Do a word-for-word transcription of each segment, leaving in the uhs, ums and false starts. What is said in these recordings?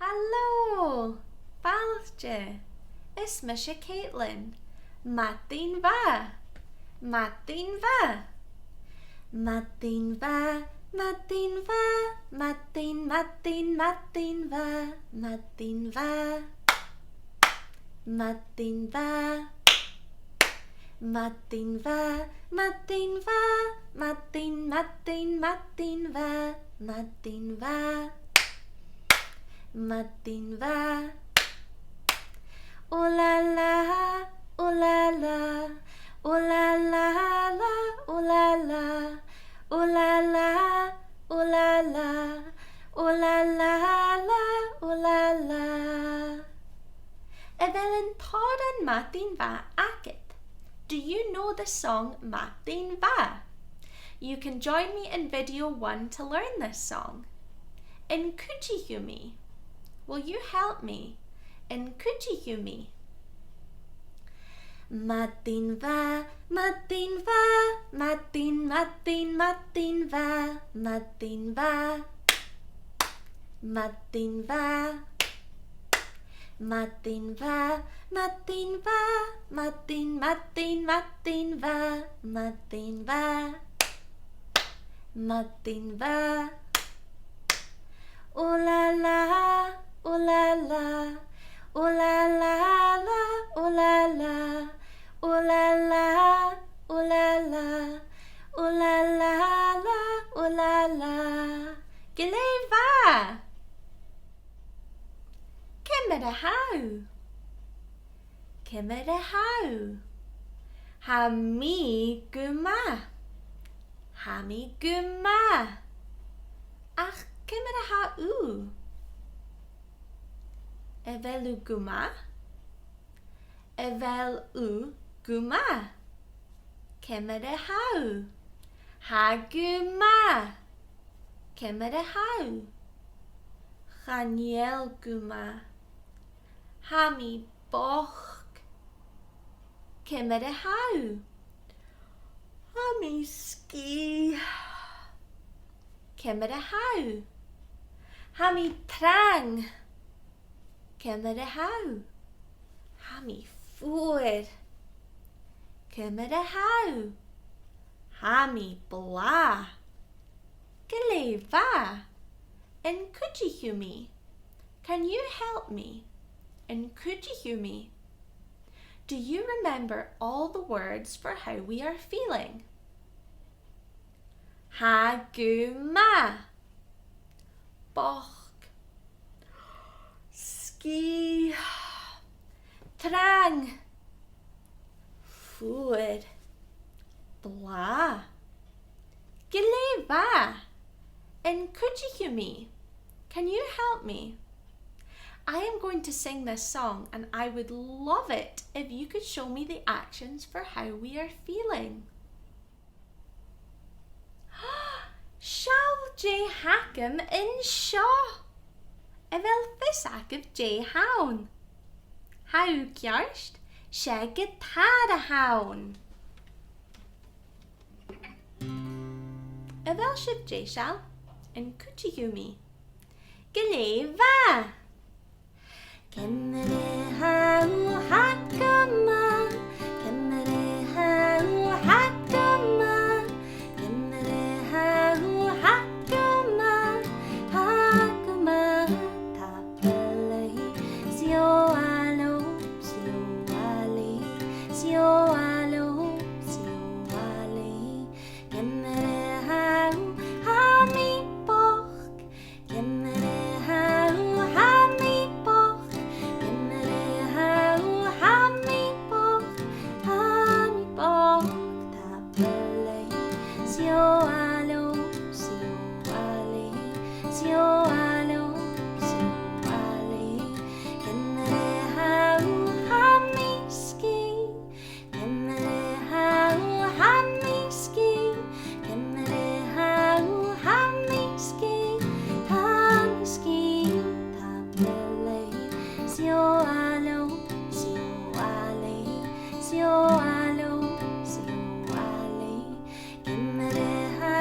Halò! Fàilte! Is mise Caitlin. Madainn mhath! Madainn mhath! Madainn mhath, madainn mhath, madainn, madainn, madainn mhath, madainn mhath. Madainn mhath. Madainn mhath, madainn mhath, madainn, madainn, madainn mhath, madainn mhath. Madainn mhath. Ooh la la, ooh la la, ooh la la la, ooh la la, ooh la la, ooh la la, ooh la la la, ooh la la. A bheil an t-òran Madainn mhath agad? Do you know the song Madainn mhath? You can join me in video one to learn this song. An cuidich thu mi? Will you help me? An cuidich thu mi? Madainn mhath, madainn mhath, madainn, madainn, madainn mhath, madainn mhath. Madainn mhath. Madainn mhath, madainn mhath, madainn, madainn, madainn mhath, madainn mhath. Madainn mhath. Ooh la la, ooh la la, ooh la la la, ooh la la, ooh la la, ooh la la, ooh la la la, ooh la la. Glè mhath! Ciamar a tha thu? Ciamar a tha thu? Tha mi gu math. Tha mi gu math. Ach ciamar a tha thu? A bheil thu gu math? A bheil thu gu math? Ciamar a tha thu? Tha gu math. Ciamar a tha thu? Chan eil gu math. Tha mi bochd. Ciamar a tha thu? Tha mi sgìth. Ciamar a tha thu? Tha mi trang. Ciamar a tha thu? Tha mi fuar. Ciamar a tha thu? Tha mi blàth. Glè mhath. An cuidich thu mi? Can you help me? An cuidich thu mi? Do you remember all the words for how we are feeling? Tha gu math. Bochd. Sgìth. Trang. Fuar. Blàth. Glè mhath. An cuidich thu mi? Can you help me? I am going to sing this song and I would love it if you could show me the actions for how we are feeling. Seall dè th' agam an seo! A bheil fios agaibh dè th' ann? Tha thu ceart, 's e giotàr a th' ann. A bheil sibh deiseil? An cuidich thu mi? Glè mhath! Ciamar a tha thu? Tha gu math. Ciamar a tha thu? Tha gu math. Ciamar a tha thu? Tha gu math. Tha gu math. Tapadh leibh. Seo a leo, seo a leo, seo a leo, seo a leo. Ciamar a tha thu? Tha mi bochd. Ciamar a tha thu? Tha mi bochd. Ciamar a tha thu? Tha mi bochd. Tha mi bochd. Tapadh leibh. Seo a leo, seo a leo, seo a leo, seo a leo. Ciamar a tha thu? Tha mi sgìth. Ciamar a tha thu? Tha mi sgìth. Ciamar a tha thu? Tha mi sgìth. Tha mi sgìth. Tapadh leibh. Seo a leo, seo a leo, seo a leo, seo a leo. Ciamar a tha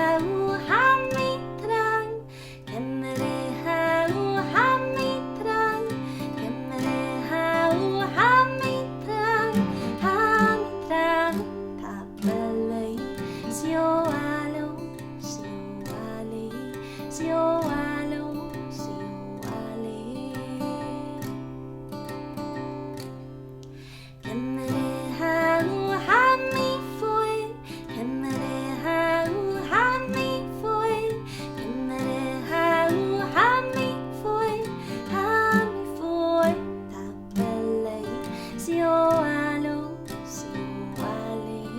Seo Alan, seo Alan, seo Alan, seo Alan. Ciamar a tha thu, tha mi fuar. Ciamar a tha thu, tha mi fuar. Ciamar a tha thu, tha mi fuar. Tha mi fuar, tapadh leibh. Seo Alan, seo Alan,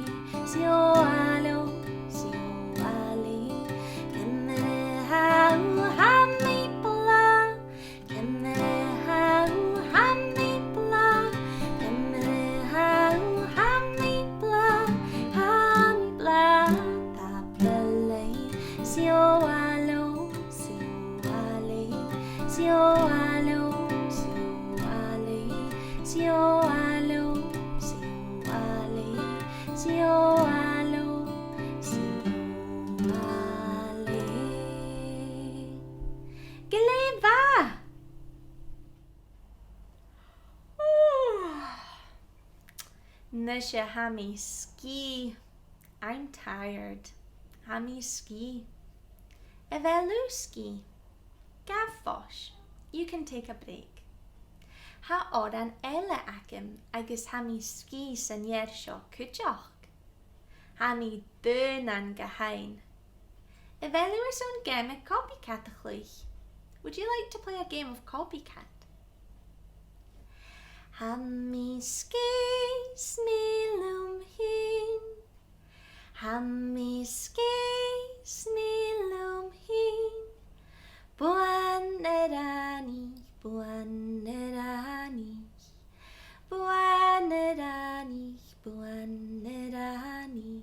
seo Alan, seo Alan. Ciamar a tha thu, tha mi blàth. Ciamar a tha thu, tha mi blàth. Ciamar a tha thu, tha mi blàth. Tha mi blàth, tapadh leibh. Seo Alan, seo Alan, seo Alan, seo Alan, seo Alan, seo Alan, seo Alan, seo Alan. Glè mhath! Nis, tha mi sgìth. I'm tired. Tha mi sgìth. A bheil thu sgìth? Gabh fois. You can take a break. Tha òran eile agam agus tha mi sgìth san fhear seo cuideachd. Tha mi daonnan gu h-aon. A bheil thu airson geama Copycat a chluich? Would you like to play a game of Copycat? Tha mi sgìth 's mi leam fhìn. Tha mi sgìth 's mi leam fhìn. Buannachd, buannachd. Buannachd, buannachd.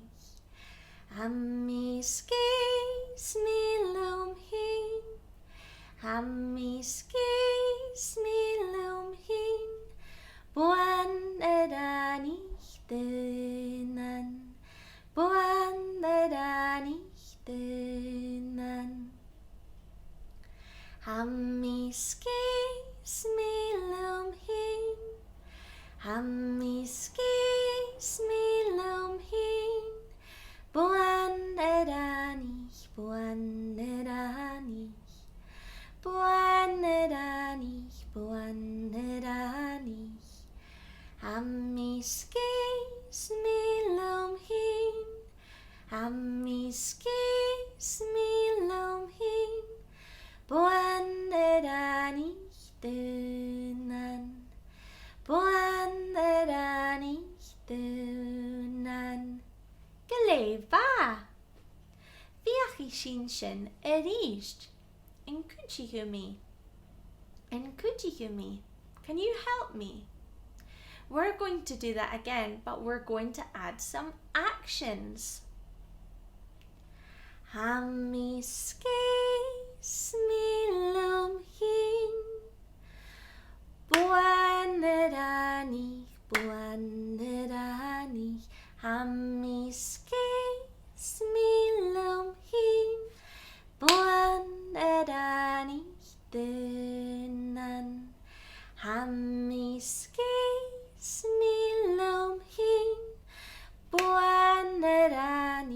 Tha mi sgìth 's mi leam fhìn. Tha mi sgìth 's mi leam fhìn. Buannachd daonnan. Buannachd daonnan. Tha mi sgìth 's mi leam fhìn. Tha mi sgìth 's mi leam fhìn. Buannachd, buannachd. Buannachd, buannachd. Tha mi sgìth 's mi leam fhìn. Tha mi sgìth 's mi leam fhìn. Buannachd daonnan. Buannachd daonnan. Glè mhath! Feuchaidh sinn sin a-rithist. An cuidich thu mi? An cuidich thu mi? Can you help me? We're going to do that again, but we're going to add some actions. Tha mi sgìth 's mi leam fhìn. Buannachd, buannachd. Tha mi sgìth 's mi leam fhìn. Buannachd daonnan. Tha mi sgìth 's mi leam fhìn. Buannachd,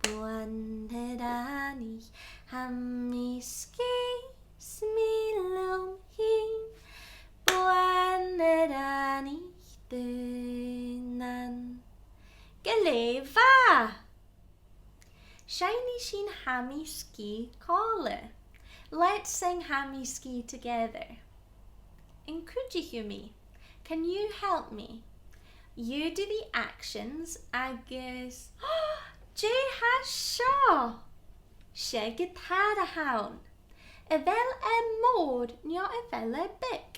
buannachd. Tha mi sgìth 's mi leam fhìn. Buannachd daonnan. Glè mhath! Seinnidh sinn Tha mi sgìth còmhla. Let's sing Tha mi sgìth together. An cuidich thu mi? Can you help me? You do the actions agus, dè tha seo? 'S e giotàr a th' ann. A bheil e mòr no a bheil e beag?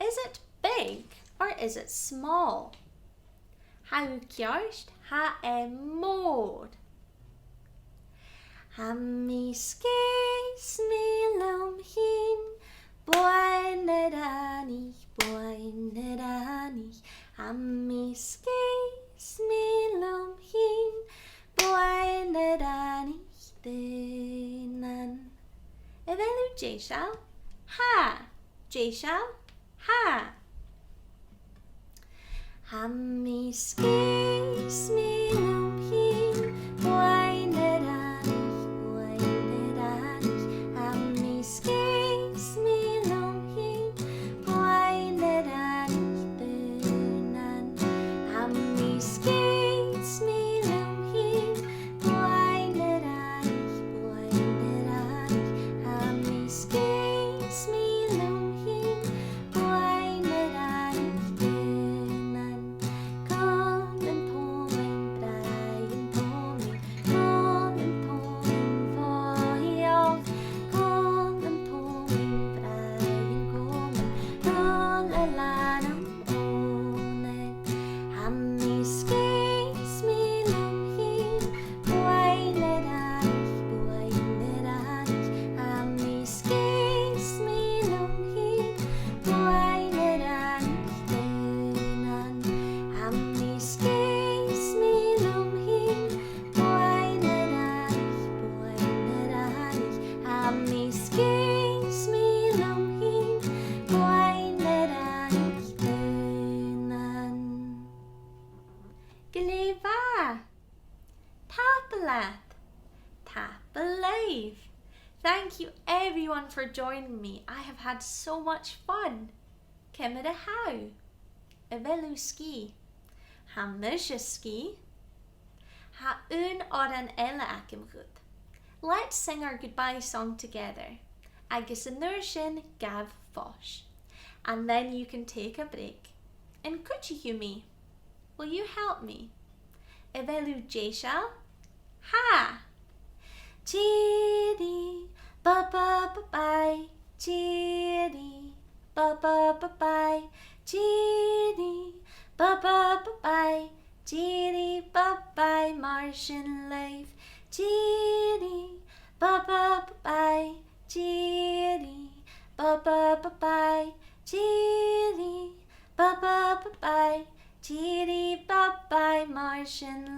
Is it big or is it small? Tha thu ceart, tha e mòr. Tha mi sgìth 's mi leam fhìn. Buannachd, buannachd. Tha mi sgìth 's mi leam fhìn. Buannachd daonnan. A bheil thu deiseil? Tha. Deiseil? Tha. Tha mi sgìth 's mi leam fhìn. leat. Tapadh leibh. Thank you everyone for joining me. I have had so much fun. Ciamar a tha thu? A bheil thu sgìth? Tha mise sgìth. Tha aon òran eile agam dhut. Let's sing our goodbye song together. Agus an uair sin gabh fois. And then you can take a break. An cuidich thu mi? Will you help me? A bheil thu deiseil? Tha! Tìoraidh, ba ba ba bye. Tìoraidh, ba ba ba bye. Tìoraidh, ba ba ba bye. Tìoraidh, ba bye, mar sin leibh. Tìoraidh, ba ba ba bye. Tìoraidh, ba ba ba bye. Tìoraidh, ba ba ba bye. Tìoraidh, ba bye, mar sin